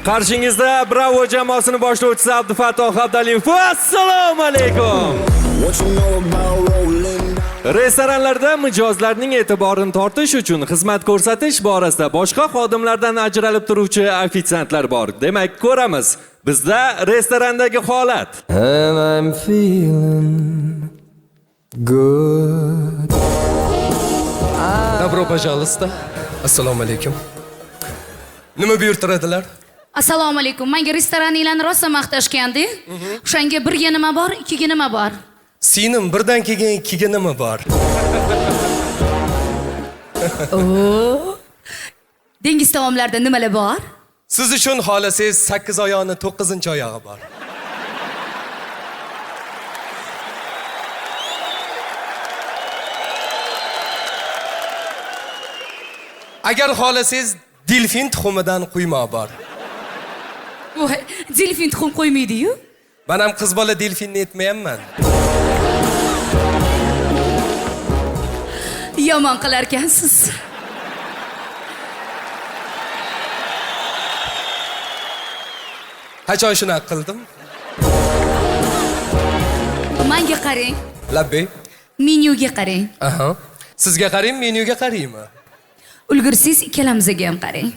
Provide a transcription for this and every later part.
Qarshingizda Bravo jamoasini boshlovchisi Abdufattoh Abdaliyev. Assalomu alaykum. Restoranlarda mijozlarning e'tiborini tortish uchun xizmat ko'rsatish borasida boshqa xodimlardan ajralib turuvchi ofitsiantlar bor. Demak, ko'ramiz. Bizda restorandagi holat. And I'm feeling good. Добро пожалуйста. Assalomu alaykum. Nima buyurtiradilar? Assalomu alaykum. Menga restoraninglarni rosa maqtashgandi. O'shanga birga nima bor, ikkiga nima bor? Singlim, birdan keyin ikkiga nima bor? Dengiz taomlarida nimalar bor? Siz uchun xohlasangiz 8 oyoqni 9-oyog'i bor. Agar xohlasangiz delfin tuxumidan quymoq bor. Voy, delfin tuxum qo'ymaydi-yu. Men ham qiz bola delfinni etmayapman. Yomon qilarkansiz. Qachon shunaqa qildim? Menga qarang. Labbay. Menyuga qarang. Aha. Sizga qaraymi, menyuga qaraymi? Ulgursiz ikkalamizga ham qarang.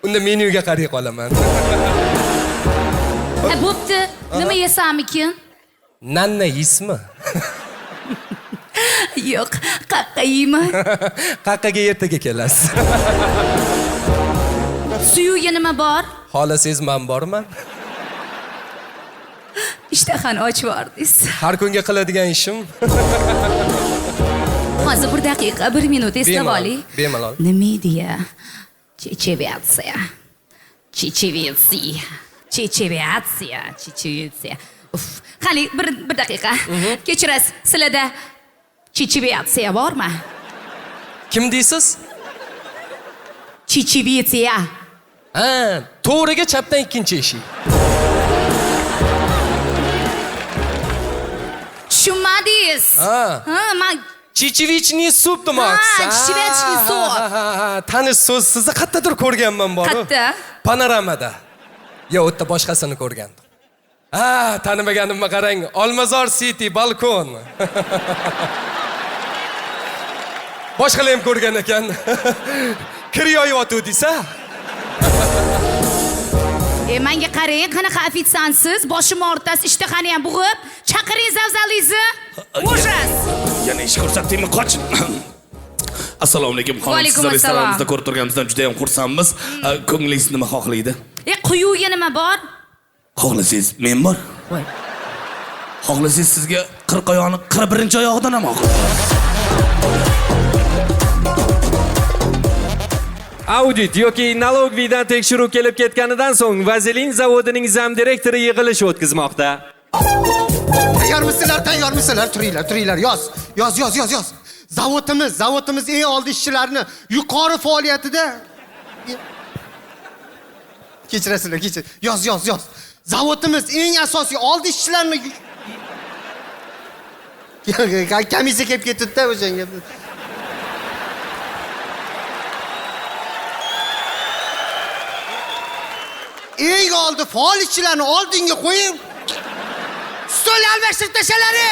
Unda menyuga qaray qolaman. Ha, bo'pti. Nima yesam ekan? Nanna yeysizmi? Yo'q, qaqqa yeyman. Qaqqaga ertaga kelasiz. Suyugi nima bor? Xohlasangiz men borman. Ishtahani ochib yubordingiz. Har kunga qiladigan ishim. Hozir bir daqiqa, bir minut eslab oling. Bemalol. Nima edi ya? Checheviatsiya. Chechevitsiya. Checheviatsiya, chechevitsiya. Uf, qani bir daqiqa. Kechirasiz, sizlarda checheviatsiya bormi? Kim deysiz? Chechevitsiya. Ha, to'g'riga chapdan ikkinchi eshik. Tushunmadingiz? Ha. Ha, men Чечевичный суп demoqchisiz. Ha, чечевичный суп. Ha, tanish so'z, sizni qayerdadir ko'rganman bor. Qayerda? Panoramada. Yo, u yerda boshqasini ko'rgandim. Ha, tanimaganimni qarang. Olmazor City balkon. Boshqalar ham ko'rgan ekan. Kir yoyayotgandingiz, ha? E, menga qarang, qanaqa ofitsiantsiz, boshim og'ritasiz, ishtahani ham bo'g'ib, chaqiring zavzalingizni. Ужас. Yana ish ko'rsatdingmi? Qoch. Assalomu alaykum, xonim. Vaalaykum Sizni assalom. restoranimizda ko'rib turganimizdan juda ham xursandmiz. Ko'nglingiz nima xohlaydi? E, quyugi nima bor? Xohlasangiz men bor. Voy. Xohlasangiz sizga 40 oyoqni 41-oyog'idan ham oq. Audit yoki налоговый dan tekshiruv kelib ketganidan so'ng Vazelin zavodining зам direktori yig'ilish o'tkazmoqda. Tayyormisizlar, tayyormisizlar? Turinglar, turinglar. Yoz, yoz, yoz, yoz, yoz. Zavodimiz eng oldi ishchilarni yuqori faoliyatida. Kechirasizlar, kechir. Yoz, yoz, yoz. Zavodimiz eng asosiy oldi ishchilarni komissiya kelib ketdi-da o'shanga. Eng oldi faol ishchilarni oldinga qo'yib, stol almashtirib tashalari.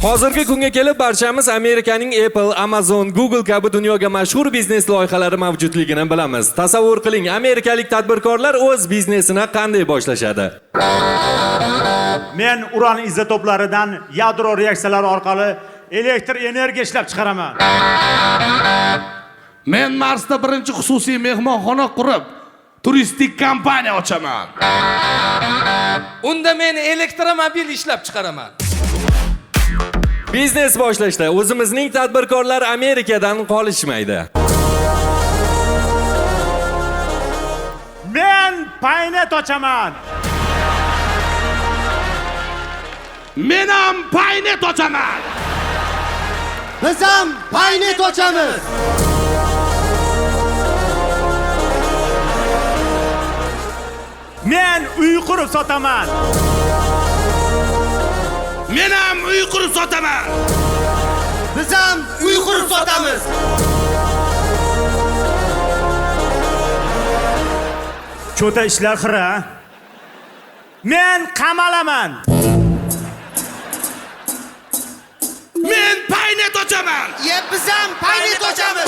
Hozirgi kunga kelib barchamiz Amerikaning Apple, Amazon, Google kabi dunyoga mashhur biznes loyihalari mavjudligini bilamiz. Tasavvur qiling, amerikalik tadbirkorlar o'z biznesini qanday boshlashadi? Men uran izotoplaridan yadro reaksiyalari orqali elektr energiya ishlab chiqaraman. Men Marsda birinchi xususiy mehmonxona qurib, turistik kompaniya ochaman. Unda men elektromobil ishlab chiqaraman. Biznes boshlashda o'zimizning tadbirkorlar Amerikadan qolishmaydi. Men paynet ochaman. Men ham paynet ochaman. Biz ham paynet ochamiz. Men uy qurib sotaman. Men ham uy qurib sotaman. Biz ham uy qurib sotamiz. Cho'ta ishlar xira. Men qamalaman. Men paynet ochaman. Ye, biz ham paynet ochamiz.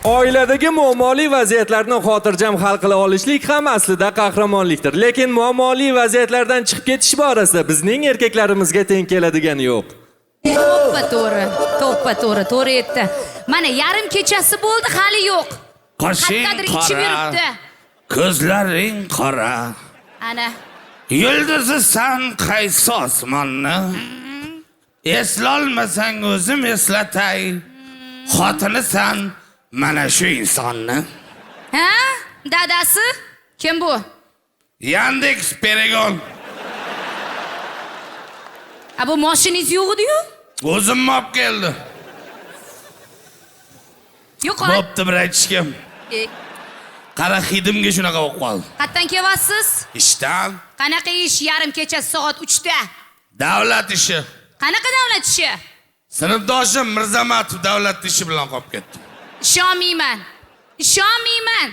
Oiladagi muammoli vaziyatlarni xotirjam hal qila olishlik ham aslida qahramonlikdir. Lekin muammoli vaziyatlardan chiqib ketish borasida bizning erkaklarimizga teng keladigani yo'q. To'ppa to'g'ri, to'ppa to'g'ri, to'g'ri aytdi. Mana yarim kechasi bo'ldi, hali yo'q. Qoshing Qayerdadir ichib qora. yuribdi. Ko'zlaring qora. Ana. Yulduzisan qaysi osmonni? Eslolmasang o'zim eslatay. Xotinisan mana shu insonni. Ha? Dadasi? Kim bu? Yandex Peregon. A bu mashinangiz yo'q edi-yu? O'zim olib keldi. Yo'q. Bo'pti, bir aytishkim. Qara hidimga shunaqa bo'lib qoldi. Qayerdan kelyapsiz? Ishdan. Qanaqa ish yarim kecha soat 3 da? Davlat ishi. Qanaqa davlat ishi? Sinfdoshim Mirzamatov davlat ishi bilan qolib ketdi. Ishonmayman. Ishonmayman.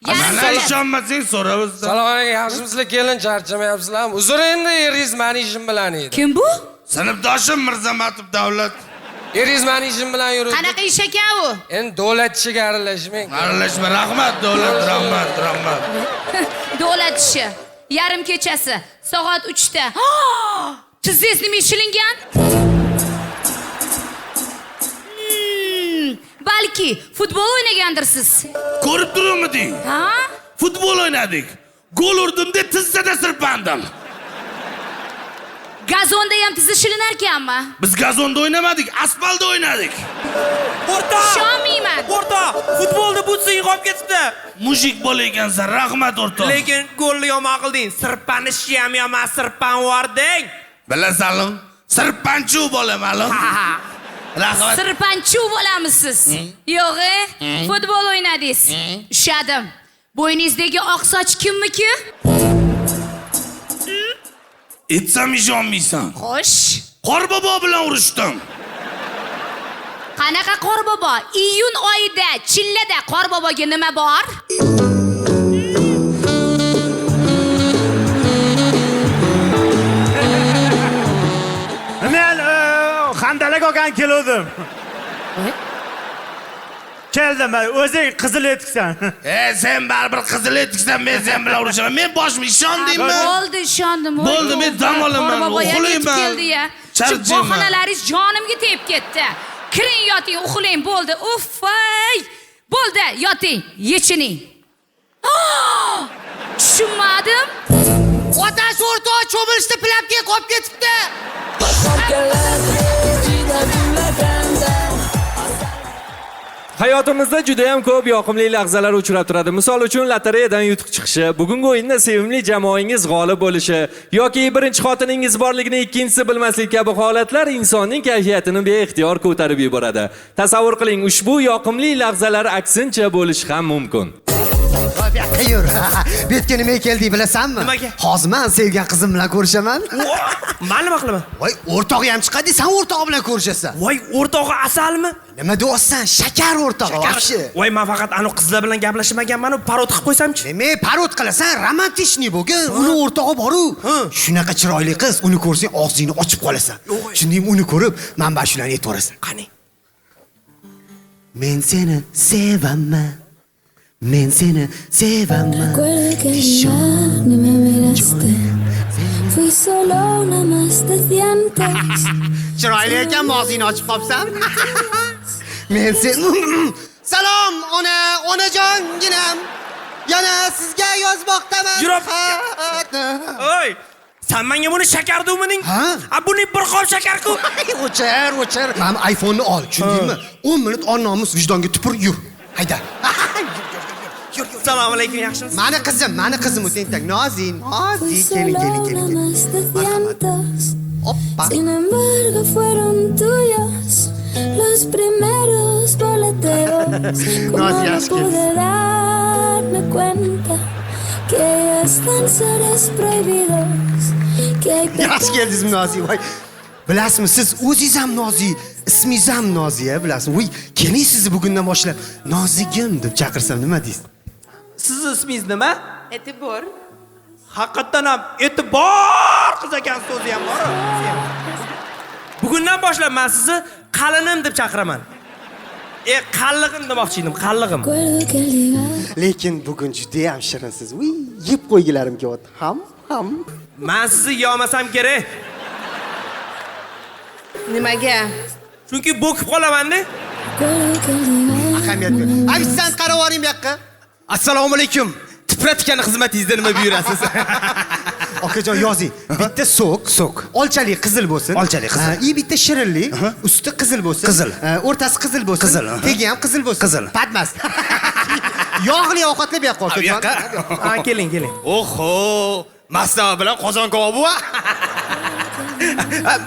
Mana ishonmasang so'ra bizdan. Salom alaykum, yaxshimisizlar kelin, charchamayapsizlarmi? Uzr endi eringiz mani ishim bilan edi. Kim bu? Sinfdoshim Mirzamatov davlat. Eringiz mani ishim bilan yuribdi. Qanaqa ish ekan u? Endi davlat ishiga aralashmang. Aralashma, rahmat davlat, rahmat, rahmat. Davlat ishi. Yarim kechasi soat 3 da. Tizingiz nima ishilingan? Balki futbol o'ynagandirsiz. Ko'rib turibmiding? Ha? Futbol o'ynadik. Gol urdim-da tizzada sirpandim. Gazonda ham tizza shilinar ekanmi? Biz gazonda o'ynamadik, asfaltda o'ynadik. O'rtoq! Ishonmayman. O'rtoq, futbolda butsa qolib ketibdi. Mujik bola ekansan, rahmat o'rtoq. Lekin golni yomon qilding. Sirpanishni ham yomon sirpanvording. Bilasanmi? Sirpanchu bola ma'lum. Rahmat. Sirpanchu bo'lamisiz? Yo'q-e? Futbol o'ynadingiz. Ushadim. Bo'yningizdagi oq soch kimniki? Aytsam ishonmaysan. Xo'sh. Qorbobo bilan urushdim. Qanaqa qorbobo? Iyun oyida, chillada qorboboga nima bor? Men handalak olgan keluvdim. Keldim, o'zing qizil etiksan. Sen baribir qizil etiksan, men sen bilan urushaman. Men boshim ishondingmi? Bo'ldi, ishondim. Bo'ldi, men dam olaman, uxlayman. Keldi ya. Shu bahonalaringiz jonimga tegib ketdi. Kiring, yoting, uxlang, bo'ldi. Uffay. Bo'ldi, yoting, yechining. Tushunmadim. Otash o'rtoq cho'milishda plapga qolib ketibdi. Hayotimizda juda ham ko'p yoqimli lahzalar uchrab turadi. Misol uchun lotereyadan yutuq chiqishi, bugungi o'yinda sevimli jamoangiz g'olib bo'lishi yoki birinchi xotiningiz borligini ikkinchisi bilmaslik kabi holatlar insonning kayfiyatini beixtiyor ko'tarib yuboradi. Tasavvur qiling, ushbu yoqimli lahzalar aksincha bo'lishi ham mumkin. Bu yoqqa yur. Bu yerga nimaga keldik bilasanmi? Nimaga? Hozir men sevgan qizim bilan ko'rishaman. Men nima qilaman? Voy, o'rtog'i ham chiqadi, sen o'rtog'i bilan ko'rishasan. Voy, o'rtog'i asalmi? Nima deyapsan? Shakar o'rtog'i вообще. Voy, men faqat anu qizlar bilan gaplashmaganman, parod qilib qo'ysamchi? Nima parod qilasan? Romantичный bo'lgin. Uni o'rtog'i bor-u. Shunaqa chiroyli qiz, uni ko'rsang og'zingni ochib qolasan. Shunday uni ko'rib, men mana shularni aytaverasan. Qani? Men seni sevaman. Men seni sevaman. Recuerdo que ya ni me miraste. Fui solo una más de dientes. Chiroyli ekan, og'zingni ochib qolsan. Men seni Salom, ona, onajonginam. Yana sizga yozmoqdaman. Yurib. Oy, sen menga buni shakar degmiding? Ha? A buni bir qop shakar-ku. O'chir, o'chir. Mana iPhone'ni ol, tushundingmi? 10 minut or nomus vijdonga tupur yur. Hayda. Assalomu alaykum, yaxshimisiz? Mani qizim, mani qizim u tentak. Nozi, Nozi, keling, keling, keling. Oppa. Sin embargo fueron tuyos los primeros boleteos. Como no pude darme cuenta que ya están seres prohibidos, que hay Yaxshi keldingizmi, Nozi? Voy. Bilasizmi, siz o'zingiz ham nozik, ismingiz ham Noziya, bilasizmi? Voy, keling sizni bugundan boshlab Nozigim deb chaqirsam nima deysiz? Sizni ismingiz nima? E'tibor. Haqiqatdan ham e'tibor qiz ekan, so'zi ham bor. Bugundan boshlab men sizni qalinim deb chaqiraman. Qallig'im demoqchi edim, qallig'im. Lekin bugun juda ham shirinsiz. Voy, yeb qo'ygilarim kelyapti. Ham, ham. Men sizni yemasam kerak. Nimaga? Chunki bo'kib qolaman-da. Ahamiyat ber. Ofitsiant qarab oling bu yoqqa. Assalomu alaykum. Tipratikani xizmatingizda nima buyurasiz? Okajon yozing. Bitta sok, Sok. Olchali qizil bo'lsin. Olchali qizil. I bitta shirinlik, usti qizil bo'lsin. Qizil. O'rtasi qizil bo'lsin. Qizil, Tegi ham qizil bo'lsin. Qizil. Patmas. Yog'li ovqatlar bu yoqqa Bu yoqqa. Ha, keling, keling. Oho, maslama bilan qozon kabobi va.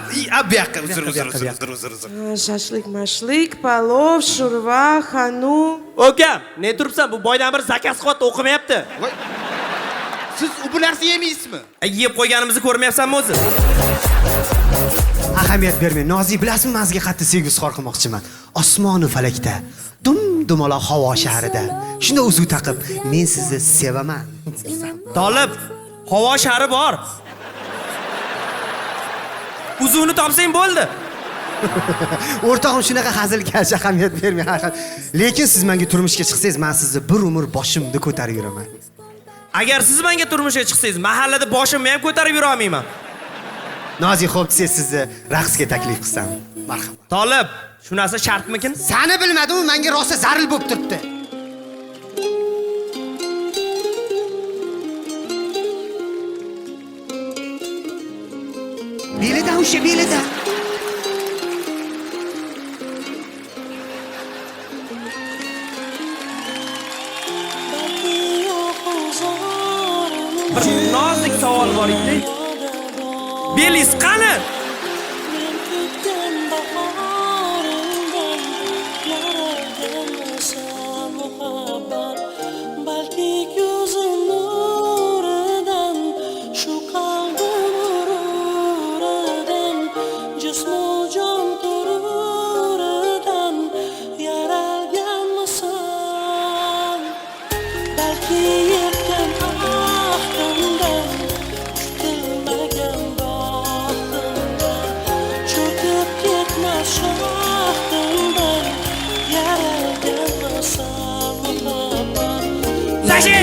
Bu yoqqa, uzr, uzr, uzr, uzr, uzr. Shashlik, mashlik, palov, shurva, xanu. Ukam, ne turibsan? Bu boydan bir zakaz qilyapti, o'qimayapti. Siz bu narsa yemaysizmi? Yeb qo'yganimizni ko'rmayapsanmi o'zi? Ahamiyat bermang. Nozik, bilasizmi, men sizga qattiq sevgi izhor qilmoqchiman. Osmonu falakda, dum-dumaloq havo shahrida. Shunda uzuk taqib, men sizni sevaman. Tolib, havo shari bor. Uzuvni topsang bo'ldi. O'rtog'im shunaqa hazilkash, ahamiyat bermang. Lekin siz menga turmushga chiqsangiz, men sizni bir umr boshimda ko'tarib yuraman. Agar siz menga turmushga chiqsangiz, mahallada boshimni ham ko'tarib yura olmayman. Nozik, xo'p, sizni raqsga taklif qilsam. Marhamat. Tolib, shu narsa shartmikin? Sani bilmadim, u menga rosa zaril bo'lib turibdi. Belidan o'sha belidan. Bir nozik savol bor edi. Belingiz qani? Tashi!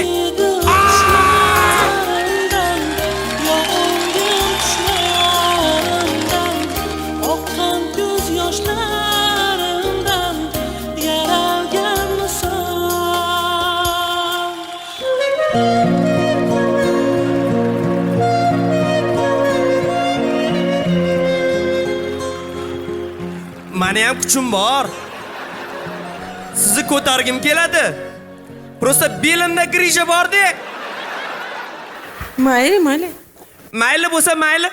Meni ham kuchim bor. Sizni ko'targim keladi. Prosta belimda grija bor-da. Mayli, mayli. Mayli bo'lsa mayli.